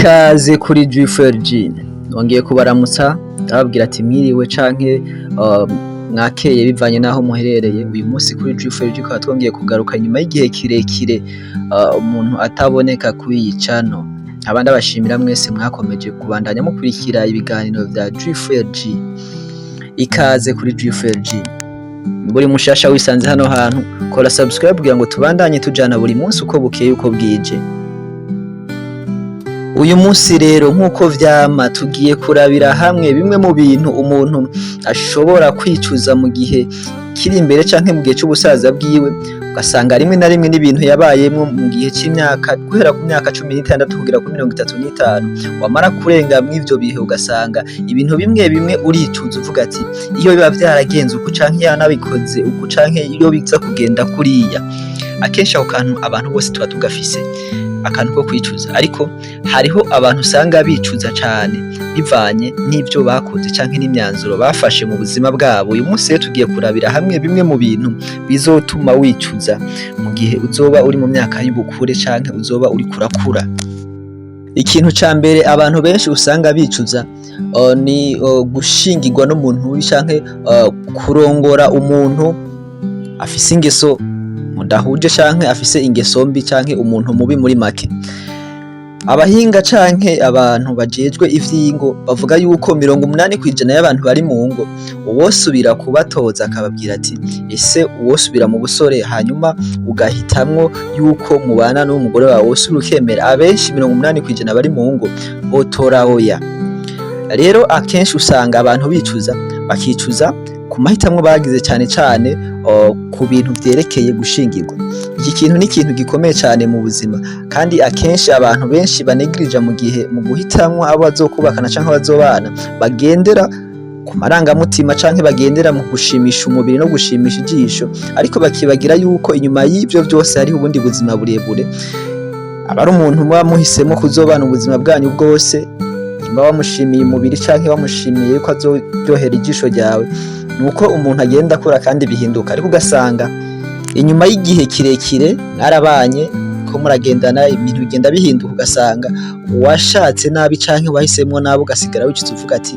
Ikaze kuri G4G. Nongeye kubaramutsa, ndababwira ati mwiriwe canke mwakeye, bivanye n'aho muherereye. Uyu munsi kuri G4G tukaba twongeye kugaruka nyuma y'igihe kirekire umuntu ataboneka kuri iyi channel. Nkaba ndabashimira mwese mwakomeje kubandanya mukurikira ibiganiro vya G4G. Ikaze kuri G4G. Buri mushasha wisanze hano hantu, kora subscribe kugira ngo tubandanye tujana buri munsi, uko bukeye uko bwije. Uyu munsi rero, nk'uko vyama, tugiye kurabira hamwe bimwe mu bintu umuntu ashobora kwicuza mu gihe kiri imbere canke mu gihe c'ubusaza bwiwe, ugasanga rimwe na rimwe n'ibintu yabayemwo mu gihe c'imyaka guhera ku myaka 16 kugera kuri 35. Wamara kurenga mw'ivyo bihe, ugasanga ibintu bimwe bimwe uricuza, uvuga ati iyo biba vyaragenze uku, canke iyo nabikoze uku, canke iyo biza kugenda kuriya. Akenshi ako kantu abantu bose tuba tugafise, akantu ko kwicuza, ariko hariho abantu usanga bicuza cane bivanye n'ivyo bakoze canke n'imyanzuro bafashe mu buzima bwabo. Uyu munsi rero tugiye kurabira hamwe bimwe mu bintu bizotuma wicuza mu gihe uzoba uri mu myaka y'ubukure canke uzoba uriko urakura. Ikintu ca mbere abantu benshi usanga bicuza ni gushingirwa n'umuntu mubi canke kurongora umuntu afise ingeso mudahuje, canke afise ingeso mbi, canke umuntu mubi muri make. Abahinga canke abantu bajejwe ivy'ingo bavuga yuko 80% y'abantu bari mu ngo, uwosubira kubatoza akababwira ati: "Ese uwosubira mu busore, hanyuma ugahitamwo yuko mubana n'umugore wawe, wosubira ukemera?" Abenshi, 80% bari mu ngo, botora oya. Rero akenshi usanga abantu bicuza, bakicuza ku mahitamwo bagize, cane cane ku bintu vyerekeye gushingirwa. Iki kintu ni ikintu gikomeye cane mu buzima, kandi akenshi abantu benshi banegirija mu gihe mu guhitamwo abo bazokubakana canke bazobana, bagendera ku marangamutima canke bagendera mu gushimisha umubiri no gushimisha ijisho, ariko bakibagira yuko inyuma y'ivyo vyose hariho ubundi buzima burebure. Aba ari umuntu muba muhisemwo kuzobana ubuzima bwanyu bwose. Nimba wamushimiye umubiri canke wamushimiye yuko azoryohera ijisho ryawe, nuko umuntu agenda akura kandi bihinduka, ariko ugasanga inyuma y'igihe kirekire mwarabanye ko muragendana, ibintu bigenda bihinduka, ugasanga uwashatse nabi canke wahisemwo nabi, ugasigara wicuza uvuga ati: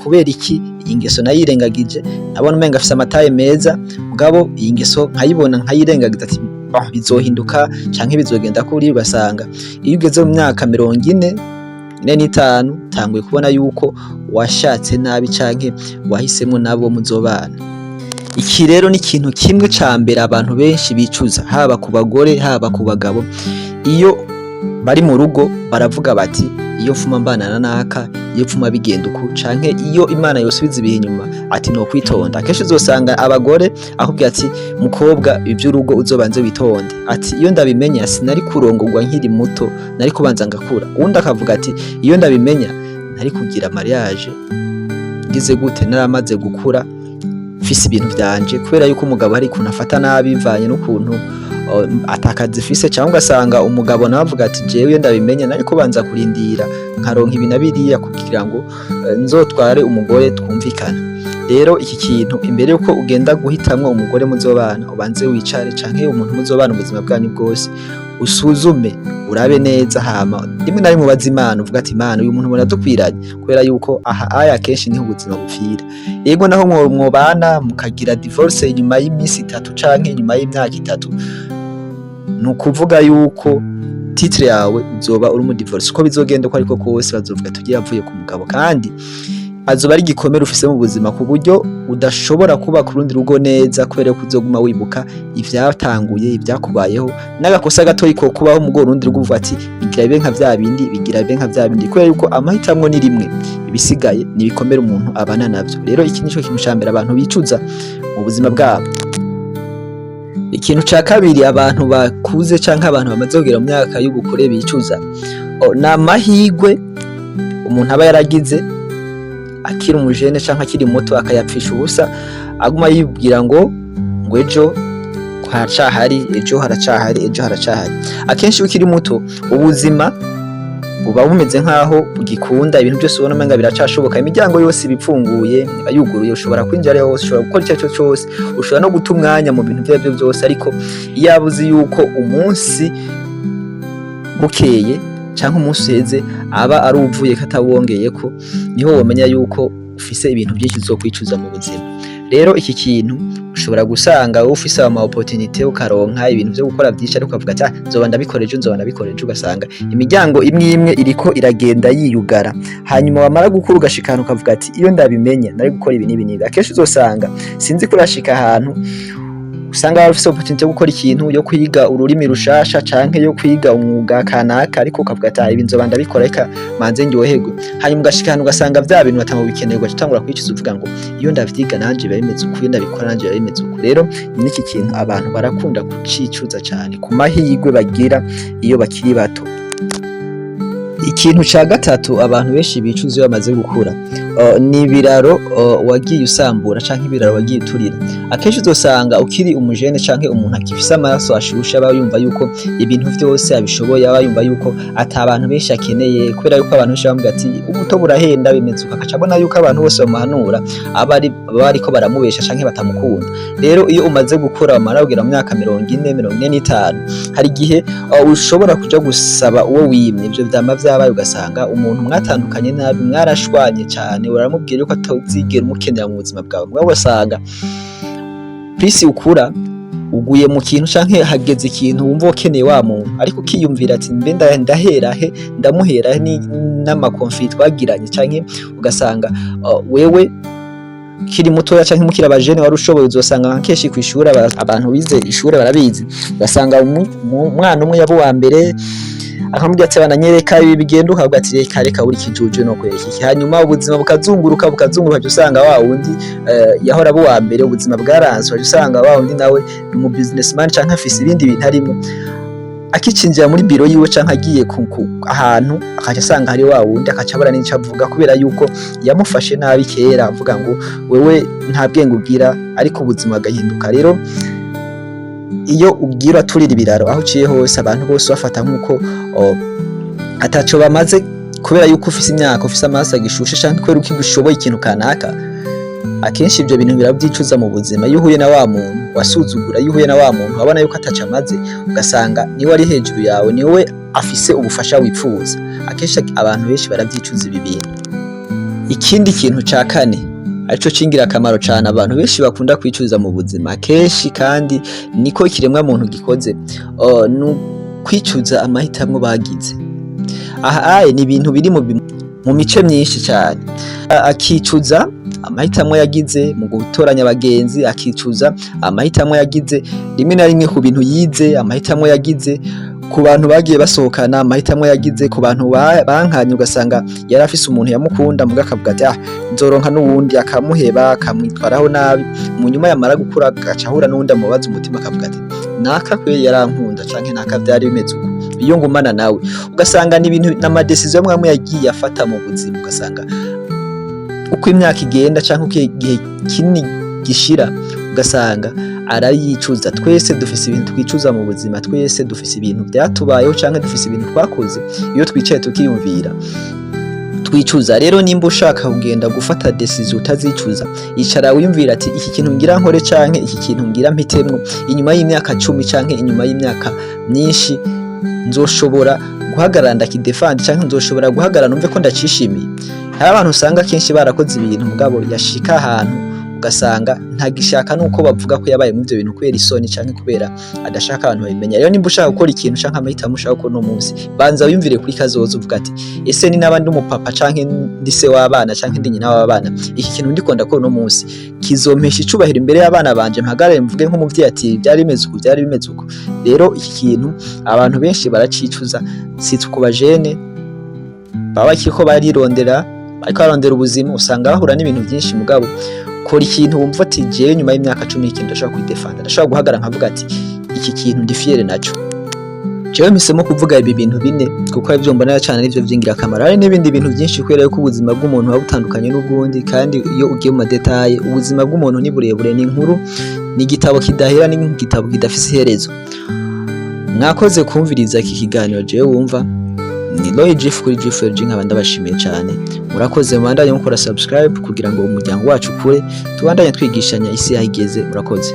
"Kubera iki iyi ngeso nayirengagije? Nabona umenga afise ama taille meza, mugabo iyi ngeso nkayibona nkayirengagiza", ati "Bon, bizohinduka canke bizogenda kuri". Ugasanga iyo ugeze mu myaka 40, 45, utanguye kubona yuko washatse nabi canke wahisemwo nabi uwo muzobana. Iki rero ni ikintu kimwe ca mbere abantu benshi bicuza, haba ku bagore, haba ku bagabo. Iyo bari mu rugo baravuga bati: "Iyo mfuma mbana na naka, iyo mfuma bigenda uku, canke iyo Imana yosubiza ibihe inyuma", ati no kwitonda. Akenshi uzosanga abagore akubwira ati: "Mukobwa, ivy'urugo uzobanze witonde", ati: "Iyo ndabimenya sinari kurongorwa nkiri muto, nari kubanza ngakura". Uwundi akavuga ati: "Iyo ndabimenya nari kugira mariage ngize gute, naramaze gukura, mfise ibintu vyanje", kubera yuko umugabo hari ukuntu afata nabi bivanye n'ukuntu atakazi fise, cyangwa ugasanga umugabo nawe avuga ati: "Jewe iyo ndabimenya nari kubanza kurindira nkaronka ibi na biriya kugira ngo nzotware umugore twumvikana". Rero iki kintu, imbere yuko ugenda guhitamwo umugore muzobana, ubanze wicare, canke umuntu muzobana ubuzima bwanyu bwose, usuzume, urabe neza, hama rimwe na rimwe ubaze Imana, uvuga ati: "Imana, uyu muntu ubona dukwiranye?" Kubera yuko aha aya akenshi niho ubuzima bupfira. Yego, naho mwobana mukagira divorce inyuma y'iminsi 3 canke inyuma y'imyaka 3, ni ukuvuga yuko titre yawe uzoba uri umu divorcé. Uko bizogenda uko ariko kose, bazovuga tugiye avuye ku mugabo, kandi azoba ari igikomere ufise mu buzima, ku buryo udashobora kubaka urundi rugo neza, kubera ko uzoguma wibuka ivyatanguye, ivyakubayeho, n'agakosa gatoyi ko kubaho mu rundi rugo, uvuga ati bigira bibe nka vya bindi, bigira bibe nka vya bindi, kubera yuko amahitamwo ni rimwe, ibisigaye ni ibikomere umuntu abana navyo. Rero iki nico kintu ca mbere abantu bicuza mu buzima bwabo. Ikintu ca kabiri abantu bakuze canke abantu bamaze kugera mu myaka y'ubukure bicuza, ni amahirwe umuntu aba yaragize akiri umujene canke akiri muto, akayapfisha ubusa, aguma yibwira ngo ejo haracahari, ejo haracahari, ejo haracahari. Akenshi iyo ukiri muto, ubuzima buba bumeze nk'aho bugikunda, ibintu byose ubona umenga biracashoboka, imiryango yose iba ipfunguye, iba yuguruye, ushobora kwinjira hose, ushobora gukora icyo aricyo cyose, ushobora no guta umwanya mu bintu ibyo aribyo byose. Ariko iyo uzi yuko umunsi bukeye canke ejo canke hirya y'ejo uzoba uri umusaza, Canke umunsi uheze aba ari uwuvuyeko atawongeyeko, niho womenya yuko ufise ibintu vyinshi uzokwicuza mu buzima. Rero iki kintu ushobora gusanga wowe ufise ama opportunité, ukaronka ibintu vyo gukora vyinshi, ariko ukavuga ati: "Ah, nzoba ndabikora ejo, nzoba ndabikora ejo", ugasanga imiryango imwe imwe iriko iragenda yiyugara. Hanyuma wamara gukura, ugashika ahantu ukavuga ati: "Iyo ndabimenya nari gukora ibi n'ibi n'ibi." Akenshi uzosanga, sinzi ko urashika ahantu usanga wari ufise opportunité yo gukora ikintu, yo kwiga ururimi rushasha canke yo kwiga umwuga kanaka, ariko ukavuga ati: "Ah, ibi nzoba ndabikora, reka manze ndyoherwe." Hanyuma ugashika ahantu ugasanga vya bintu batamubikeneye, ugaca utangura kwicuza uvuga ngo: "Iyo ndavyiga nanje biba bimeze uku, iyo ndabikora nanje biba bimeze uku." Rero n'iki kintu abantu barakunda kucicuza cane ku mahirwe bagira iyo bakiri bato. Ikintu ca gatatu abantu benshi bicuza iyo bamaze gukura ni ibiraro wagiye usambura canke ibiraro wagiye uturira. Akenshi uzosanga ukiri umujene canke umuntu akifise amaraso ashushe, aba yumva yuko ibintu vyose abishoboye, aba yumva yuko ata bantu benshi akeneye, kubera yuko abantu benshi bamubwira ati: "Ubuto burahenda", bimeze uko, akaca abona yuko abantu bose bamuhanura aba ari baba bariko baramubesha canke batamukunda. Rero iyo umaze gukura, wamara kugera mu myaka 40, 45, hari igihe ushobora kuja gusaba uwo wimye. Ivyo vyama vyabaye, ugasanga umuntu mwatandukanye nabi, mwarashwanye cane, uramubwira yuko atazigera umukenera mu buzima bwawe, mugabo ugasanga plus ukura, uguye mu kintu canke hageze ikintu wumva ukeneye wa muntu, ariko ukiyumvira ati: "Mbe ndahera he, ndamuhera he n'ama conflits twagiranye?" Canke ugasanga wewe ukiri mutoya canke mukiri abajene wari ushoboye. Uzosanga nka kenshi kw'ishure, abantu bize ishure barabizi, ugasanga umwana umwe yaba uwa mbere, akamubwira ati: "Bananyereka ibi bigenda", ukavuga ati: "Reka reka, uri kijuju, no kwereka iki?" Hanyuma ubuzima bukazunguruka, bukazunguruka, ukaca usanga wa wundi yahora aba uwa mbere, ubuzima bwaranse, ukaca usanga wa wundi nawe ni umu businessman canke afise ibindi bintu arimwo. Akicinjira muri biro yiwe canke agiye ahantu, akaca asanga hari wa wundi, akaca abura n'ico avuga, kubera yuko yamufashe nabi kera, avuga ngo: "Wewe nta bwenge ugira", ariko ubuzima bugahinduka. Rero iyo ugiye uraturira ibiraro aho uciye hose, abantu bose bafata nk'uko ataco bamaze, kubera yuko ufise imyaka, ufise amaraso agishushe, canke kubera uko ushoboye ikintu kanaka, akenshi ivyo bintu birabyicuza mu buzima. Iyo uhuye na wa muntu wasuzugura, iyo uhuye na wa muntu wabona yuko ataco amaze, ugasanga niwe ari hejuru yawe, niwe afise ubufasha wipfuza. Akenshi abantu benshi baravyicuza ibi bintu. Ikindi kintu ca kane, arico c'ingirakamaro cane, abantu benshi bakunda kwicuza mu buzima kenshi, kandi niko ikiremwa muntu gikoze, ni ukwicuza amahitamwo bagize. Aha aye ni ibintu biri mu mice myinshi cane. Akicuza amahitamwo yagize mu gutoranya abagenzi, akicuza amahitamwo yagize rimwe na rimwe ku bintu yize, amahitamwo yagize ku bantu bagiye basohokana, amahitamwo yagize ku bantu bankanye. Ugasanga yari afise umuntu yamukunda, muga akavuga ati: "Ah, nzoronka n'uwundi", akamuheba, akamwitwaraho nabi. Mu nyuma yamara gukura, agaca ahura n'uwundi amubaza umutima, akavuga ati: "Naka kweri yarankunda, canke naka vyari bimeze uko, iyo ngumana nawe." Ugasanga ni ibintu n'ama décisions amwe amwe yagiye afata mu buzima, ugasanga uko imyaka igenda canke uko igihe kinini gishira, ugasanga arayicuza. Twese dufise ibintu twicuza mu buzima, twese dufise ibintu vyatubayeho canke dufise ibintu twakoze, iyo twicaye tukiyumvira twicuza. Rero nimba ushaka kugenda gufata decision utazicuza, icara wiyumvira ati: "Iki kintu ngira nkore canke iki kintu ngira mpitemwo, inyuma y'imyaka 10 canke inyuma y'imyaka myinshi nzoshobora guhagarara ndakidefanda, canke nzoshobora guhagarara numve ko ndacishimiye?" Hari abantu usanga kenshi barakoze ibintu, mugabo yashika ahantu ugasanga ntagishaka nuko bavuga ko yabaye muri ivyo bintu, kubera isoni canke kubera adashaka abantu babimenya. Rero nimba ushaka gukora ikintu canke amahitamo ushaka gukora uno munsi, banza wiyumvire kuri kazoza, uvuga ati: "Ese ni naba ndi umupapa canke ndi se w'abana canke ndi nyina w'abana, iki kintu ndiko ndakora uno munsi kizompesha icubahiro imbere y'abana banje, mpagarare mvuge nk'umuvyeyi ati: 'Byari bimeze uku, byari bimeze uku'?" Rero iki kintu abantu benshi baracicuza, si ku bajene baba bakiriko barirondera, bariko barondera ubuzima, usanga bahura n'ibintu byinshi. Mugabo kora ikintu wumva ati: "Jewe nyuma y'imyaka 10 ikintu ndashobora kwidefanda, ndashobora guhagarara nkavuga ati: 'Iki kintu ndi fier naco.'" Jewe mpisemo kuvuga ibi bintu bine kuko arivyo mbona cane arivyo vy'ingirakamaro. Hari n'ibindi bintu byinshi, kubera yuko ubuzima bw'umuntu buba butandukanye n'ubwundi, kandi iyo ugiye mu ma détails, ubuzima bw'umuntu ni burebure, ni inkuru, ni igitabo kidahera, ni igitabo kidafise iherezo. Mwakoze kumviriza iki kiganiro. Jewe wumva ni Roy Jeff kuri GFLG, nkaba ndabashimiye cyane. Murakoze, mubandanye mukora subscribe kugira ngo umuryango wacu ukure, tubandanye twigishanya isi yahigeze. Murakoze.